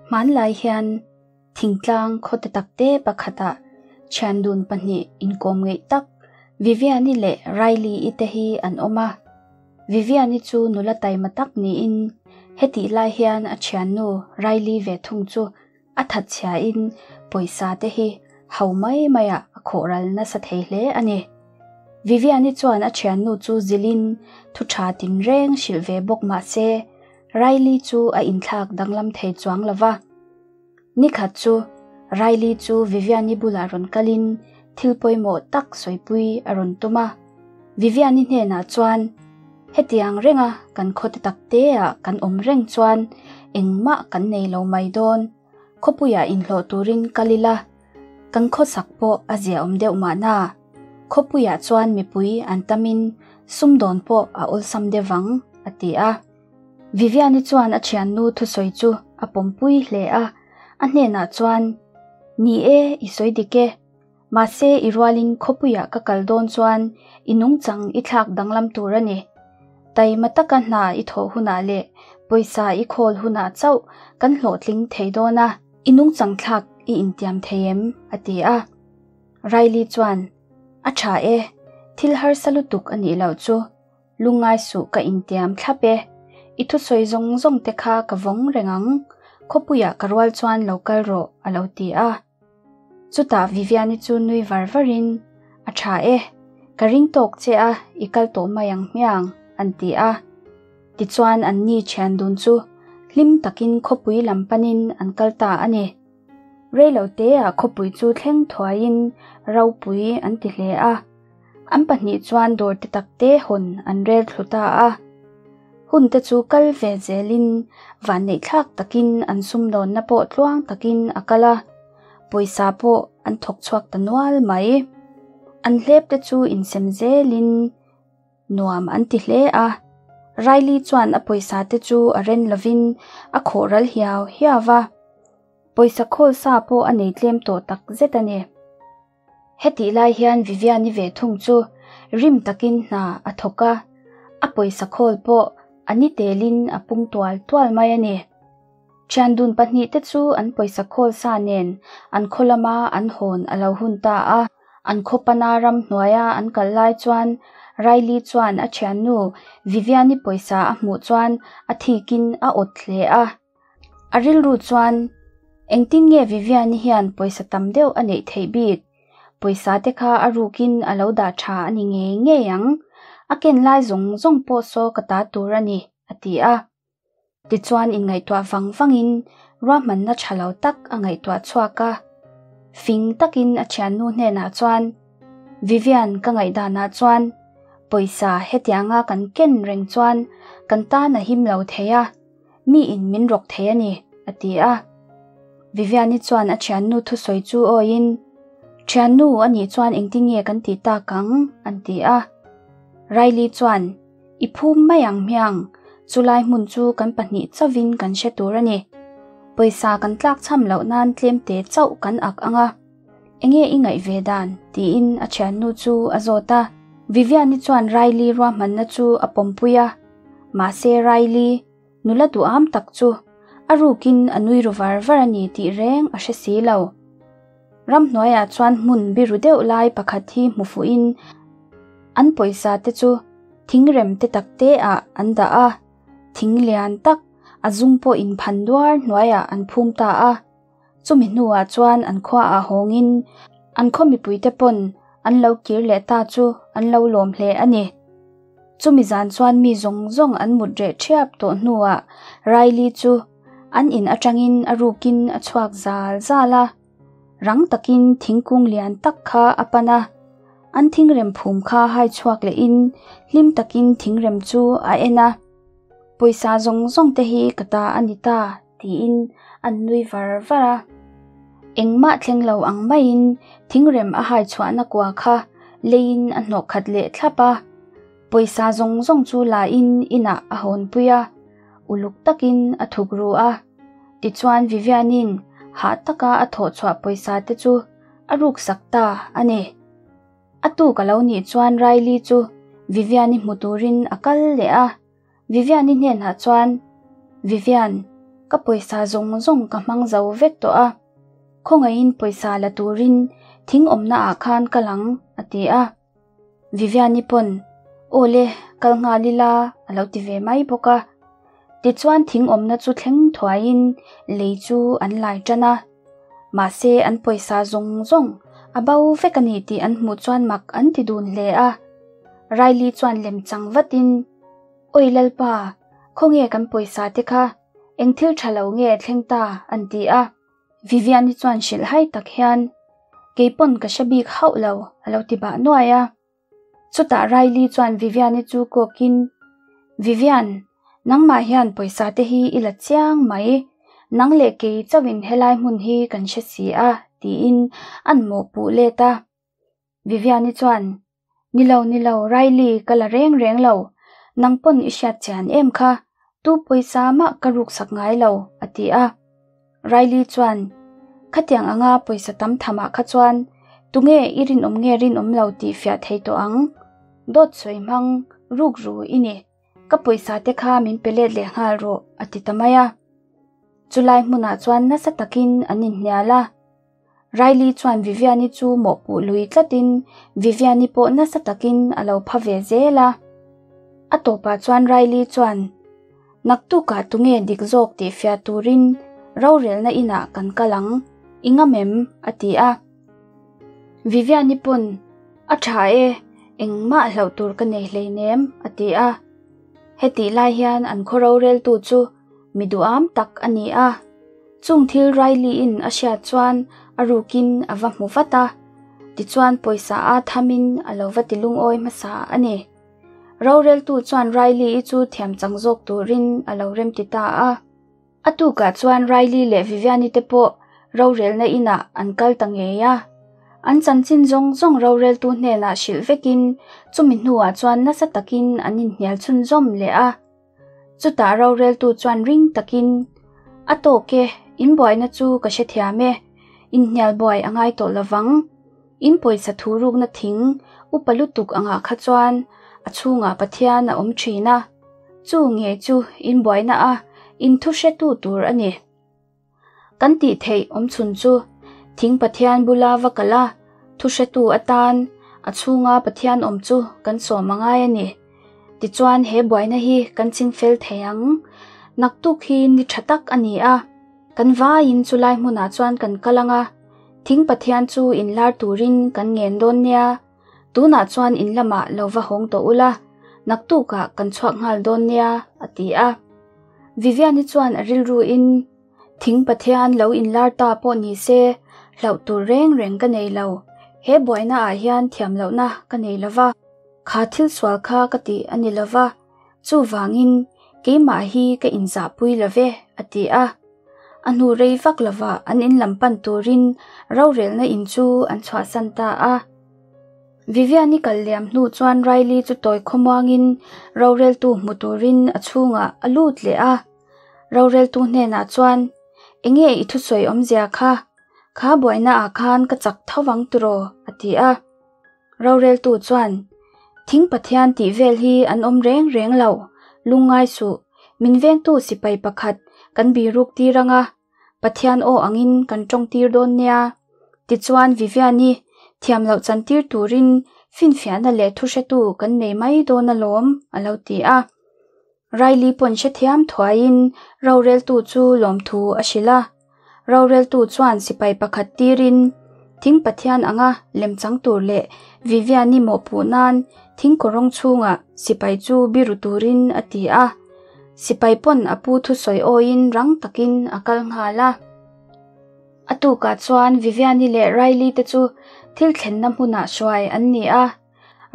Hmanlai hian thingtlang khaw te takte pakhatah thiandun pahnih inkawm ngeih tak Viviani leh Riley-i te hi an awm a. Viviani chu nula taima tak niin hetih lai hian a thiannu Riley ve thung chu a thatchhiain pawisa te hi ho mai maiah a khawhral nasa thei hle a ni. Viviani chuan a thiannu chu zilhin thu tha tinreng hrilh ve bawk mah se Riley chu a inthlak danglam thei chuang lo va. Nikhat chu Riley chu Viviani bulah rawn kalin thil pawimawh tak sawipui a rawn tum a. Viviani hnenah chuan, Hetiang renga kan khawte takteah kan awm reng chuan engmah kan nei lo mai dawn. Khawpuiah inhlawh turin kal ila, kan khawsak pawh a ziaawm deuh mahna. Khawpuiah chuan mipui an tamin sumdawn pawh a awlsam deuh vang, a ti a. Viviani chuan a thiannu thusawi chu a pawmpui hle a, a hnenah chuan, Ni e, i sawi dik e. Mahse i rualin khawpuiah ka kal dawn chuan i nungchang i thlak danglam tur a ni. Taima taka hna i thawh hunah leh pawisa i khawl hunah chauh kan hlawhtling thei dawn a, i nungchang thlak i intiam thei em? a ti a. Riley chuan, A tha e, thil harsa lutuk a nih loh chu. Lungngai suh ka intiam thlap e. I thusawi zawng zawng te kha ka vawng reng ang. Khawpuiah ka rual chuan lo kal rawh, a lo ti a. Chutah Viviani chu nui var varin, A tha e, ka ring tawk che a, i kal tawh mai ang hmiang, an ti a. Tichuan anni thian dun chu hlim takin khawpui lam panin an kal ta a ni. Reiloteah khawpui chu thleng thuaiin ropui an ti hle a. An pahnih chuan dawr te tak te hawn an rel thlu ta a. Hun te chu kal ve zelin vanneihthlak takin an sumdawnna pawh tluang takin a kal a, pawisa pawh an thawk chhuak ta nual mai. An hlep te chu insem zelin nuam an ti hle a. Riley chuan a pawisa te chu a ren lovin a khawh ral hiau hiau va. Pawisa khawl sa pawh a nei tlem tawh tak zet a ni. Hetih lai hian Viviani ve thung chu rim takin hna a thawk a, a pawisa khawl pawh a ni telin a pung tual tual mai a ni. Thiandun pahnihte chu an pawisa khawl sa nen an khaw lama an hawn a lo hun ta a. An khaw pana ram hnuaia an kal lai chuan Riley chuan a thiannu Viviani pawisa a hmuh chuan a thikin a awt hle a. A rilru chuan, Engtin nge Viviani hian pawisa tam deuh a neih theih bik? Pawisa te kha a rukin a lo dah tha a ni ngei ngei ang. A ken lai zawng zawng pawh saw ka ta tur a ni, a ti a. Tichuan inngaihtuah vang vangin ruahmanna tha lo tak a ngaihtuah chhuak a. Fing takin a thiannu hnenah chuan, Vivian ka ngaihdanah chuan pawisa hetianga kan ken reng chuan kan tan a him lo thei a. Mi in min rawk thei a ni, a ti a. Viviani chuan a thiannu thusawi chu awiin, Thiannu a nih chuan engtin nge kan tih tak ang? an ti a. Riley chuan, I phum mai ang hmiang, chulai hmun chu kan pahnih chauhin kan hre tur a ni. Pawisa kan tlak chham loh nan tlemte chauh kan ak ang a. Enge i ngaih ve dan? tiin a thiannu chu a zawt a. Viviani chuan Riley ruahmanna chu a pawmpui a. Mahse Riley, nula duham tak chu a rukin a nui ru var var a ni tih reng a hre si lo. Ramhnuaiah chuan hmun biru deuh lai pakhat hi hmu fuhin an pawisa te chu thingrem te tak te ah an dah a, thing lian tak a zum pawh inphan duar hnuaiah an phum ta a. Chumi hnuah chuan an khuaah hawngin an khaw mipuite pawn an lo kir leh ta chu an lo lawm hle a ni. Chumi zan chuan mi zawng zawng an mut reh ṭhiap tawh hnuah Riley chu an in aṭangin a rukin a chhuak zal zal a. Rang takin thingkung lian tak kha a pan a, an thingrem phum kha hai chhuak lehin hlim takin thingrem chu a en a. Pawisa zawng zawng te hi ka ta a ni ta tiin an nui var var a. Engmah thleng lo ang maiin thingrem a hai chhuahna kua kha leiin a hnawh khat leh thlap a. Pawisa zawng zawng chu lain inah a hawnpui a, uluk takin a thuk ru a. Tichuan Vivianin hah taka a thawh chhuah pawisa te chu a ruksak ta a ni. A tuk a lo nih chuan Riley chu Vivian-i hmu turin a kal leh a. Vivian-i hnenah chuan, Vivian, Ka pawisa zawng zawng ka hmang zo vek tawh a, khawngaihin pawisa la turin thing awmna ah khan kal ang, a ti a. Viviani pawn, Aw le, kal nghal ila, a lo ti ve mai bawk a. Tichuan thing awmna chu thleng thuaiin lei chu an lai tan a. Mahse an pawisa zawng zawng a bo vek a ni tih an hmuh chuan mak an ti dun hle a. Riley chuan lem chang vatin, Awi Lalpa, khawnge kan pawisa te kha, eng thil tha lo nge thleng ta? an ti a. Vivian-i chuan hrilh hai tak hian, Kei pawn ka hre bik hauh lo, a lo ti bah nuai a. Chutah Riley chuan Vivian-i chu kawkin, Vivian, nangmah hian pawisa te hi i la chiang mai, nang leh kei chauhin helai hmun hi kan hre si a, tiin an mawhpuh let a. Vivian-i chuan, Ni lo, ni lo, Riley, ka la reng reng lo. Nang pawn i hriat chian em kha, tu pawisa mah ka ruksak ngai lo, a ti a. Riley chuan, Khatiang anga pawisa tam thamah kha chuan tunge i rinawm nge rinawm lo tih fiah thei tawh ang? Dawt sawi hmang ruk ru i ni. Ka pawisa te kha min pe let leh nghal rawh, a ti ta mai a. Chulai hmunah chuan nasa takin an inhnial a. Riley chuan Vivian-i chu mawhpuh lui tlatin Vivian-i pawh nasa takin a lo pha ve zel a. A tawpah chuan Riley chuan, Naktukah tunge dik zawk tih fiah turin rorelna inah kan kal ang, i ngam em? a ti a. Vivian-i pawn, A tha e, engmah hlauh tur ka nei hleinem, a ti a. Hetih lai hian an khaw roreltu chu Mi duham tak a ni a. Chung thil Riley-in a hriat chuan a rukin a va hmu vat a, tichuan pawisa a thamin a lo va ti lungawi hmasa a ni. Roreltu chuan Riley-i chu thiam chang zawk turin a lo remti ta a. A tukah chuan Riley leh Vivian-i te pawh rorelna inah an kal ta ngei a. An chanchin zawng zawng roreltu hnenah hrilh vekin chumi hnuah chuan nasa takin an inhnial chhunzawm leh a. Chutah roreltu chuan ring takin, A tawk e, in buaina chu ka hrethiam e, inhnial buai a ngai tawh lovang. In pawisa thu rukna thing upa lutuk angah kha chuan a chhungah Pathian a awm thin a, chu nge chu in buaina a in thu hretu tur a ni. Kan tih theih awm chhun chu thing Pathian bula va kal a, thuhretu atan a chhunga Pathian awm chu kan sawm a ngai a ni. Tichuan he buaina hi kan ching fel thei ang. Naktuk hi ni tha tak a ni a, kan vaiin chulai hmunah chuan kan kal ang a, thing Pathian chu inlar turin kan ngen dawn nia. Tunah chuan in lamah lo va hawng tawh ula, naktukah kan chhuak nghal dawn nia, a ti a. Vivian-i chuan a rilruin, Thing Pathian lo inlar ta pawh ni se, hlauh tur reng reng ka nei lo. He buaina ah hian thiam lohna ka nei lo va, kha thil sual kha ka tih a ni lo va, chuvangin keimah hi ka inzahpui lo ve, a ti a. A hnu rei vak lovah an in lam pan turin rorelna in chu an chhuahsan ta a. Vivian-i kal liam hnu chuan Riley chu tawi khawmuangin roreltu hmu turin a chhungah a lut leh a. Roreltu hnenah chuan, Enge i thusawi awmzia kha? Kha buaina ah khan ka chak tho vang tiraw? a ti a. Roreltu chuan, Thing Pathian tih vel hi an awm reng reng lo, lungngai suh, min vengtu sipai pakhat kan biruk tir anga, Pathian aw angin kan tawng tir dawn nia. Tichuan Vivian-i thiam loh chan tir turin finfiahna leh thuhretu kan nei mai dawn alawm, a lo ti a. Riley pawn hrethiam thuaiin roreltu chu lawmthu a hrilh a. Roreltu chuan sipai pakhat tirin thing Pathian anga lemchang tur leh Vivian-i mawhpuh nan thing kawrawng chhungah sipai chu biru turin a ti a. Sipai pawn a pu thusawi awiin rang takin a kal nghal a. A tukah chuan Vivian-i leh Riley te chu thil thlenna hmunah hruai an ni a.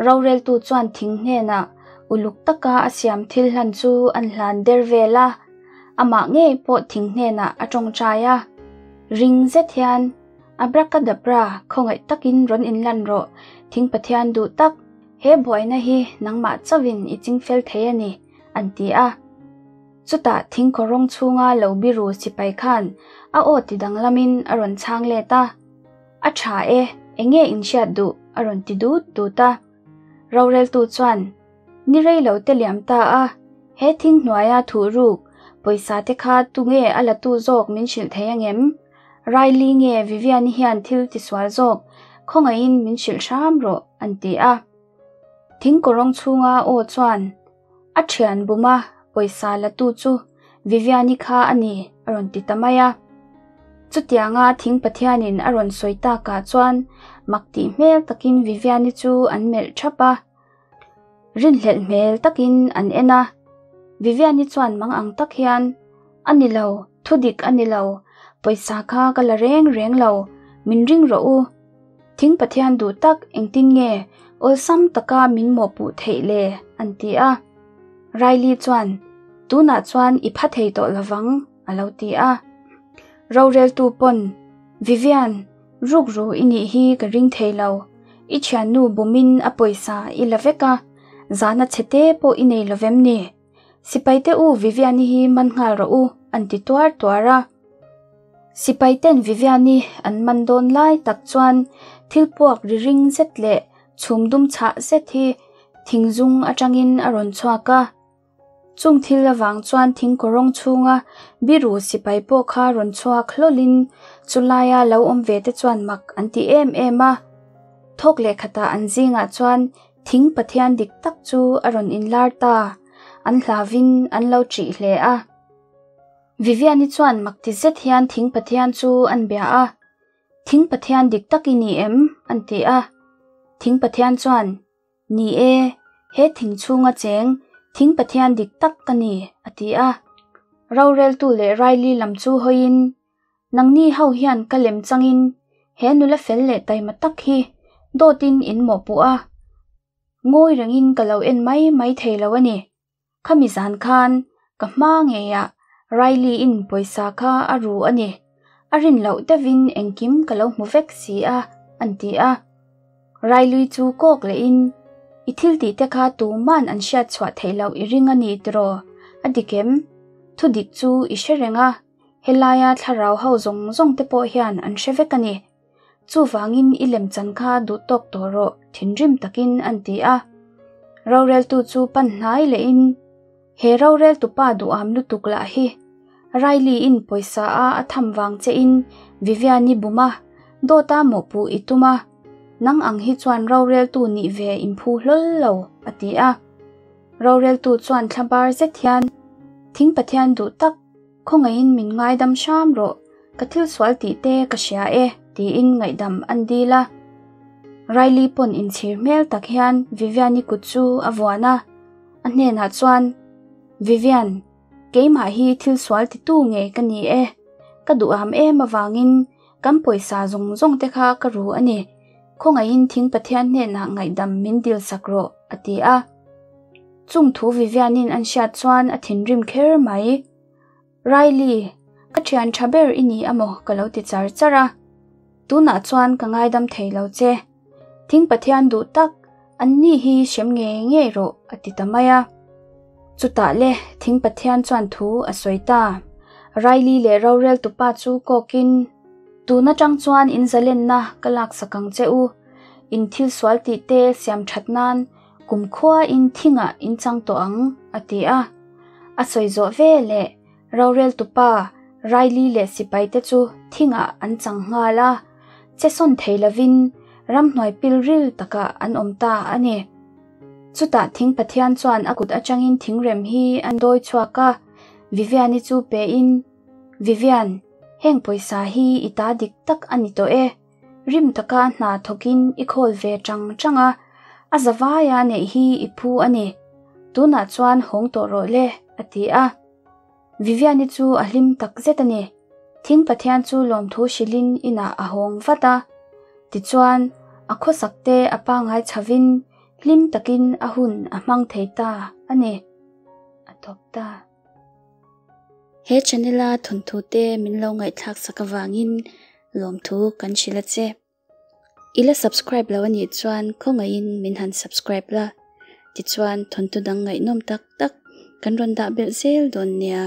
Roreltu chuan thing hnenah uluk taka a siam thil hlan chu an hlan der vel a. Amah ngei pawh thing hnenah a tawngtai a. Ring zet hian, Abracadabra, khawngaih takin rawn inlan rawh, thing Pathian duh tak, he buaina hi nangmah chauhin i chingfel thei a ni. an ti a. Chutah thingkaw rawng chhunga lo biru sipai khan a aw ti danglamin a rawn chhang let a. A tha e, enge in hriat duh? a rawn ti dut dut a. Roreltu chuan, Ni rei lo te liam ta a, he thing hnuaia thuh ruk, Pawisa te kha tunge a la tu zawk min hrilh thei angem? Riley nge Vivian-i hian thil tisual zawk khawngaihin min hrilh hram rawh an ti a. Thing kawrawng chhunga aw chuan a thian buma pawisa la tu chu Vivian-i kha a ni a rawn ti ta mai a. Chutianga thing Pathianin a rawn sawi takah chuan mak tih hmel takin Vivian-i chu an melh thap a. Rinhlelh hmel takin an en a. Vivian-i chuan mang ang tak hian, A ni lo, thudik a ni lo, pawisa kha ka la reng reng lo, min ring rawh u. Thing Pathian duh tak engtin nge awlsam taka min mawhpuh theih le? an ti a. Riley chuan, Tunah chuan i pha thei tawh lovang, a lo ti a. Roreltu pawn, Vivian, rukru i nih hi ka ring thei lo. I thiannu bumin a pawisa i la vek a, zahna chhe te pawh i nei lovem ni? Sipaite u Vivian-i hi man nghal rawh u, an ti tuar tuar a. Sipaiten Vivian-i an man dawn lai tak chuan thil puak ri ring zet leh chhum dum chhah zet hi thingzung atangin a rawn chhuak a. Chung thil avang chuan thingkawrawng chhunga biru sipai pawh kha rawn chhuak hlawlin chulaia lo awm ve te chuan mak an ti em em a. Thawk leh khatah an zingah chuan Thing Pathian dik tak chu a rawn inlar ta, an hlavin an lo ṭih hle a. Vivian-i chuan mak ti zet hian Thing Pathian chu an bia a, Thing Pathian dik tak i ni em? an ti a. Thing Pathian chuan, Ni e, he thing chhunga cheng Thing Pathian dik tak ka ni, a ti a. Roreltu leh Riley lam chu hawiin, Nangni ho hian ka lem changin he nula fel leh taima tak hi dawtin in mawhpuh a, ngawi rengin ka lo en mai mai thei lo a ni. Khami zan khan ka hma ngeiah Riley-in pawisa kha a ru a ni. A rin loh deuhin engkim ka lo hmu vek si a, an ti a. Riley chu kawk lehin, I thil tih te kha tuman an hriat chhuah theih loh i ring a ni tiraw? A dik em? Thudik chu i hre reng a. Helaia thlarau ho zawng zawng te pawh hian an hre vek a ni. Chuvangin i lemchan kha duh tawk tawh rawh thinrim takin an ti a. Roreltu chu pan hnai lehin, He roreltupa duham lutuk lah hi Riley-in pawisa a a tham vang chein Vivian-i bum a, dawta mawhpuh i tum a, nang ang hi chuan roreltu nih ve inphu hlawl lo, a ti a. Roreltu chuan thlabar zet hian, Thing Pathian duh tak, Khawngaihin min ngaidam hram rawh, ka thil sual tih te ka hria e, tiin ngaihdam an dil a. Riley pawn inchhir hmel tak hian Vivian-i kut chu a vuan a, a hnenah chuan, Vivian, keimah hi thil sual titu ngei ka ni e, ka duham em avangin kan pawisa zawng zawng te kha ka ru a ni, khawngaihin thing Pathian hnenah ngaihdam min dil sak rawh, a ti a. Chung thu Vivian-in an hriat chuan a thinrim kher mai. Riley, ka thian tha ber i ni amaw ka lo ti char char a. Tunah chuan ka ngaidam thei lo che. Thing Pathian duh tak, an ni hi hrem ngei ngei rawh a ti ta mai a. Chutah le Thing Pathian chuan thu a sawi ta. Riley leh rorel tupa chu kawkin, Tun atang chuan in zalenna ka laksak ang che u. In thil sual tih te siam that nan kumkhua in thingah in chang tawh ang, a ti a. A sawi zawh ve leh roreltupa Riley leh sipaite chu thingah an chang nghal a, che sawn thei lovin ramhnuai pilril takah an awm ta a ni. Chutah thing Pathian chuan a kut atangin thingrem hi an dawi chhuak a, Vivian-i chu pein, Vivian, heng pawisa hi i ta dik tak a ni tawh e. Rim taka hna thawkin i khawl ve chang chang a, a zavaia neih hi i phu a ni. Tunah chuan hawng tawh rawh le, a ti a. Vivian-i chu a hlim tak zet a ni. Thing Pathian chu lawmthu hrilhin inah a hawng vat a. Tichuan, a khawsak te a pangngai chhovin hlim takin a hun a hmang thei ta a ni. A tawp ta. He channel a thawnthu te min lo ngaihthlak sak avangin lawmthu kan hrilh a che. I la subscribe lo anih chuan khawngaihin min han subscribe la, tichuan thawnthu dang ngaihnawm tak tak kan rawn dah belh zel dawn nia.